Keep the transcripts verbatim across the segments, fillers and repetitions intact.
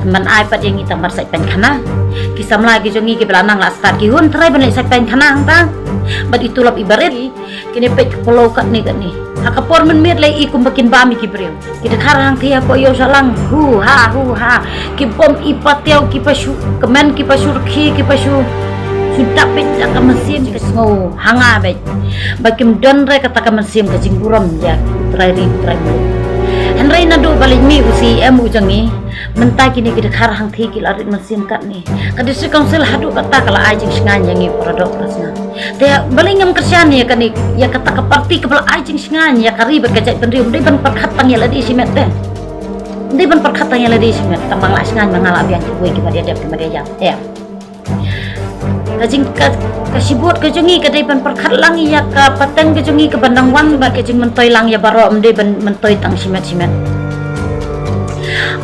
Ban ai pat ïa ngi tang ban sait painkhana. Ki samla ki jong ngi kiba la nang la stad ki hun trai ban leit sait painkhana hangta. Bad i tulop i barit. Kine peit ka polo katne katne. Ha ka por mynmiet lei i kumba kin bam ïa ki briew. Ki dkhar hangthie hapoh ïew sahlang. Hu ha, hu ha. Ki bom i patiaw, ki pa shu kmen, ki pa shu rkhie, ki pa shu, shu dap beit da ka mynsiem ka sngew ha nga beit. Ba kim don re kata ka mynsiem ka jingburom ïa u trai ri u trai muluk. Hynrei naduh ba leit mih u CEM u jong ngi, mynta kine ki dkhar hangthie ki la rit mynsiem katne. Ka District Council haduh katta ka la ai jingsngaiñ ïa ngi para doh para snam. Te balei ngam kyrshan ïa kane, ïa kata ka party kaba la ai jingsngaiñ ïa ka ri bad ka jaitbynriew, ym dei ban pyrkhat tang ïa lade shimet te. Ym dei ban pyrkhat tang ïa lade shimet, tang ba nga la ai sngain ma nga la biang kiwei kiba dei dep kiba dei ïap. Em. Ka jing, ka, ka shibut ka jong ngi ka dei ban pyrkhat lang ïa ka pateng ka jong ngi kaban dang wan bad ka jingmyntoi lang ïa baroh, ym dei ban myntoi tang shimet shimet.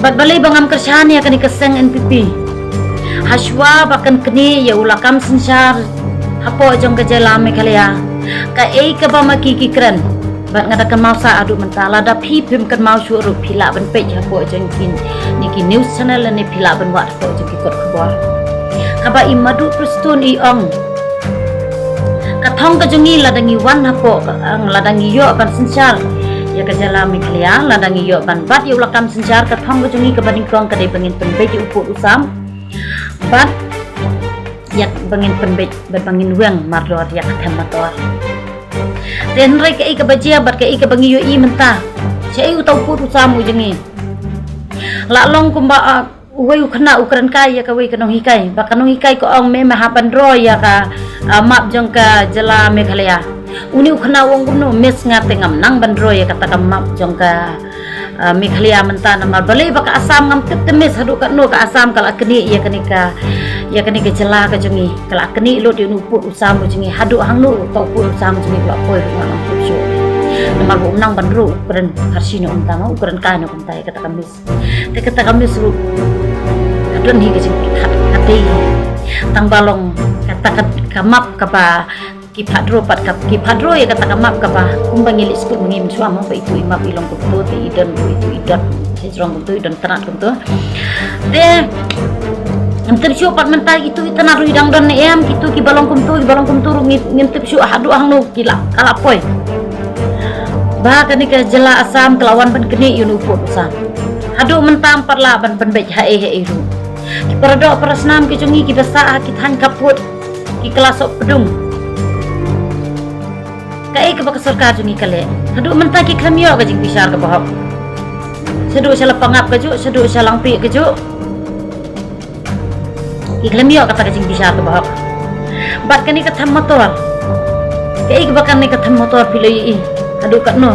Bad balei ba ngam kyrshan ïa kane ka seng NPP. Hashwa ba kan knieh ïa u lakam synshar hapoh jong ka jylla Meghalaya. Kaei kaba ma ki ki kren. Bad nga da kynmaw sa haduh mynta lada phi phim kynmaw shuh ruh phi lah ban peit hapoh jong kine ki news channel ne phi lah ban wad hapoh jong ki kot khubor. Kaba i Madhu Prestone i ong. Ka thong ka jong ngi lada ngi wan hapoh ka, ang lada ngi ïoh ban synshar ïa ka jylla Meghalaya, lada ngi ïoh ban bat ïa u lakam synshar, ka thong ka jong ngi kaba nyngkong ka dei ba ngin pynbeit ïa u pud u sam. Bad ïa ba ngin pynbeit bad ba ngin weng mardor ïa ka them motor. Te hynrei kaei kaba jia bad kaei kaba ngi ïohi mynta. Shaei uta u pud u sam u jong ngi. La long kumba, ah, uwei u khynnah u kren kai ïa kawei ka nonghikai. Ba ka nonghikai ka ong me me hap ban draw ïa ka, ah, map jong ka jylla Meghalaya. Une u khynnah u ong kumno, miss, nga te ngam nang ban draw ïa kata ka map jong ka, ah, Meghalaya mynta namar balei ba ka Assam ngam tip te miss haduh katno ka Assam ka la knieh ïa kane ka, ïa kane ka jylla ka jong ngi. Ka la knieh lut ïa une u pud u sam u jong ngi haduh hangno uta u pud u sam u jong ngi ba la poi ruh ngam tip shuh. Namar ba um nang ban ruh u kren Khasi ne um tang u kren kai ne kumta ïa kata ka miss. Te kata ka miss ruh ka don hi ka jingpyrkhat ka dei. Tang ba long kata ka, ka map kaba ki phah draw pat ka, ki phah draw ïa kata ka map kaba kumba ngi leit skul ma ngi mynshuwa mo ba itu i map i long kumto te i don ruh itu i dot. Sha jrong kumto i don tnat kumto. Te ngim tip shuh pat mynta itu i tnat ruh i dang don ne em, kitu kiba long kumto, kiba long kumto ruh ngi, ngim tip shuh haduh hangno ki la, ka la poi. Ba kane ka jylla Assam ka la wan ban knieh ïa une u pud u sam. Haduh mynta ym pat lah ban pynbeit haei haei ruh. Ki para doh para snam ki jong ngi kiba sah ha ki thaiñ khappud ki kylla sohpdung. Kaei kaba ka sorkar jong ngi ka leh? Haduh mynta ki khlem ïoh ka jingbishar kaba hok. Shaduh sha Lapangap kajuh, shaduh sha Langpih kajuh. Ki khlem ïoh kata ka jingbishar kaba hok. Bad kane ka them motor. Kaei kaba kane ka them motor phi la ïohi haduh katno?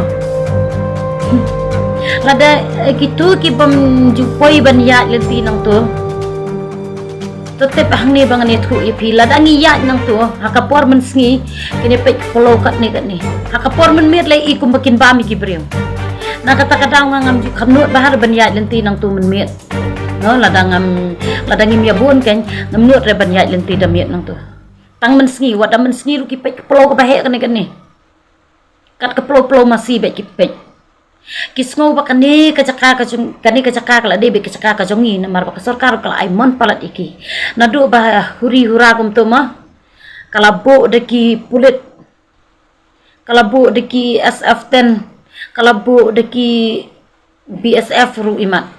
Lada, eh, kitu kibym ju poi ban ïaid lynti nangto. To tip hangne ba ngan ïathuh ïa phi, lada ngi ïaid nangto ha ka por mynsngi, kine peit ka polo katne katne. Ha ka por mynmiet lei i kumba kin bam ïa ki briew. Na kata ka daw nga ngam ju kham nud bha ban ïaid lynti nangto mynmiet. No, lada ngam, lada ngim ïa bun kein, ngam nud re ban ïaid lynti da miet nangto. Tang mynsngi, wat da mynsngi ruh ki peit ka polo kaba heh kane kane. Kat ka polo polo masi beit ki peit. Ki sngew ba kane ka jaka ka jong, kane ka jaka ka la dei beit ka jaka ka jong ngi namar ba ka sorkar ka la ai mon palat ïa ki. Naduh ba huri hura kumto ma. Ka la buh da ki pulit. Ka la buh da ki S F ten. Ka la buh da ki B S F ruh imat.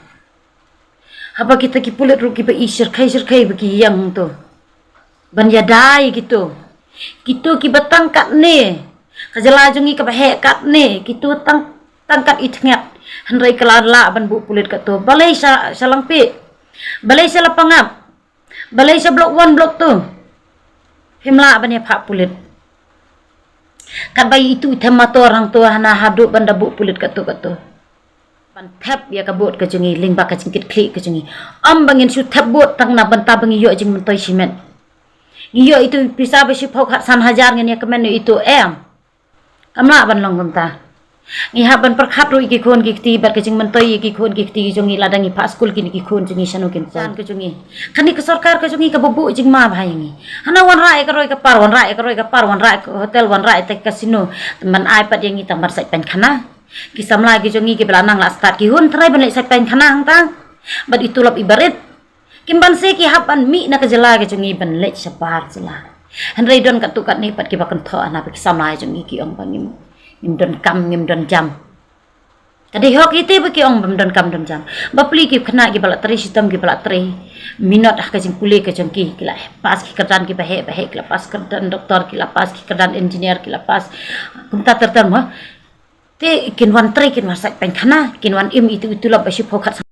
Haba kita ki pulit ruh kiba i shyrkhei shyrkhei ba ki ïeng to. Ban ïada ïa kito. Kito kiba tang katne. Ka jylla jong ngi kaba heh katne. Kito tang, tang kat i thnget. Hynrei ka la lah ban buh pulit katto. Balei sha, sha Langpih. Balei sha Lapangap. Balei sha block one, block two. Phim lah ban ïa phah pulit. Katba itu i them motor hangto hana haduh ban da buh pulit katto katto. Ban thep ïa ka vote ka jong ngi lyngba ka jingkitkhlieh ka jong ngi. Ym ba ngin shu thep vote tang na bynta ba ngi ïoh jingmyntoi shimet. Ngi ïoh itu pisa ba shiphew khatsan hajar ngin ïa kmen ïa itu em. Kam lah ban long kumta. Ngi hap ban pyrkhat ruh ïa ki khun ki kti bad ka jingmyntoi ïa ki khun ki kti jong ngi lada ngi phah skul kine ki khun jong ngi shano kin poi. Ka jong ngi. Kane ka sorkar ka jong ngi kaba buh jingma bha ïa ngi. Hana wanrah ïa ka roi ka par, wanrah ïa ka roi ka par, wanrah ïa ka hotel, wanrah ïa ka casino. Ban ai pat ïa ngi tang ban sait painkhana. Ki samla ki jong ngi kiba la nang la stad ki hun trai ban leit sait painkhana hangta. Bad i tulop i barit. Kim ban se ki hap ban mih na ka jylla ka jong ngi ban leit shabar jylla. Hynrei don katto katne pat kiba kynthoh na ba ki samla jong ngi ki ong ba ngim, ngim don kam, ngim don jam. Ka dei hok ite ba ki ong bym don kam don jam. Bapli ki khynnah kiba la trei shitom kiba la trei minot ha ka jingpule ka jong ki, ki la pass ki kyrdan kiba heh ba heh, ki la pass kyrdan doktor, ki la pass ki kyrdan engineer, ki la pass kumta ter ter mo. Te kin wan trei, kin wan sait painkhana, kin wan im itu itu la ba shiphew khat